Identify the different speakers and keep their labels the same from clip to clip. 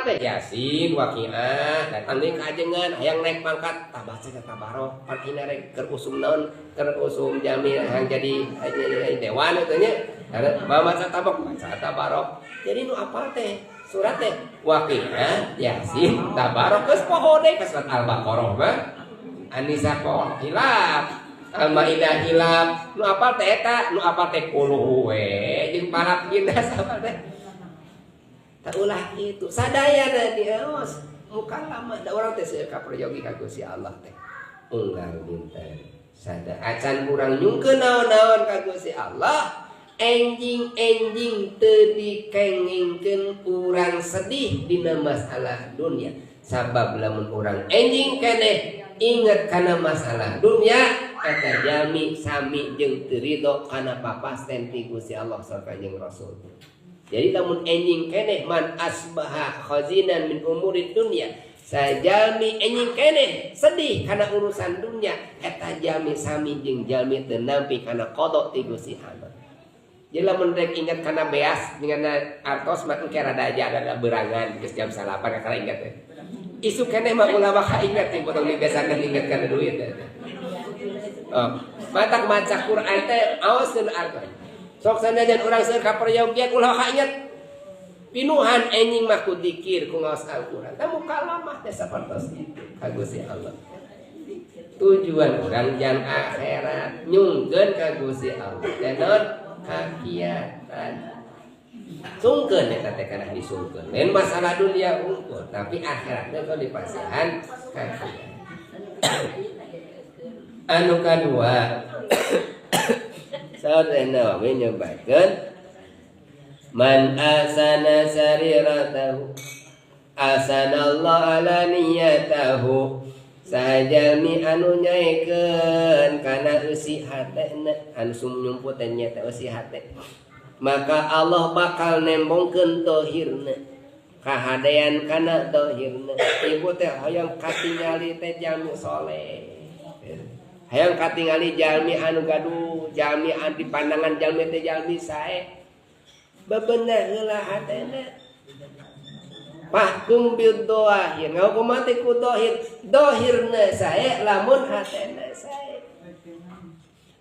Speaker 1: teh Yasin, Waqiah, datang deui ka ajengan hayang naik pangkat, tah baca teh Tabarok, pan ayeuna rek keur usum naon, keur usum jalmi hayang jadi dewan eta nya. Maca Tabarok, baca Tabarok. Jadi nu apal teh surat teh Waqiah, Yasin, Tabarok, geus poho deui ka surat Al-Baqarah mah. An-Nisa poho hilap, Al-Maidah hilap, nu apal teh eta, nu apal teh Qulhu we jeung Falaq Nas apal teh. Tah ulah kitu, sadayana diaos muka lama da urang teh seueur kaperyogi ka Gusti Allah teh. Unggal dinten sada acan urang nyungkeun naon-naon ka Gusti Allah, enjing-enjing teu dikengingkeun urang sedih dina masalah dunia. Sabab lamun urang enjing keneh inget kana masalah dunia, eta jalmi sami jeung teu ridho kana papasten ti Gusti Allah sarta Kanjeng Rasul. Jadi lamun enjing keneh man asbaha khazinan min umurid dunya, sajalmi enjing keneh sedih kana urusan dunia, eta jalmi sami jeung jalmi teu nampi kana qada ti Gusti Allah. Jadi lamun rek inget kana beas dengan artos mah engke rada aja ada berangan geus jam 9 kakara inget teh. Isuk keneh mah ulah waka inget ting potong dibiasakeun inget kana duit teh. Oh, matak maca Quran teh aoskeun artos. Sok sanajan urang seueur kaperyogian ulah waka inget. Pinuhan enjing mah ku dikir ku ngaos Al-Qur'an. Tah mukalamah teh sapertos itu ka Gusti Allah. Tujuan urang jang akhirat nyungkeun ka Gusti Allah. Teh naon? Kakiatan. Sungkeun eta teh kana disungkeun. Lain masalah dunia unggul, tapi akhirat teh kalau dipasihan kakiatan. Anu kadua, Saur Nawawi nyebatkeun man asana sariratahu asanallahu ala niyatahu, sajalmi anu nyaekeun kana eusi hatena, anu sum nyumput teh nya teh eusi hate, maka Allah bakal nembongkeun dohirna, kahadean kana dohirna. Ibu teh hoyong katingali teh jalmi soleh, hayang katingali jalmi anu gaduh, jalmi anu di pandangan jalmi teh jalmi sae, bebenah heula hatena. Fahkum bil dohir, ngahukuman teh ku dohir, dohirna sae lamun hatena sae.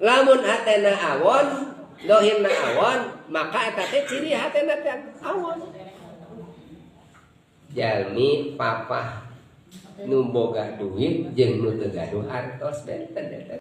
Speaker 1: Lamun hatena awon, dohirna awon, maka eta teh ciri hatena teh awon. Jalmi papah nu boga duit jeung nu teu gaduh artos benten eta.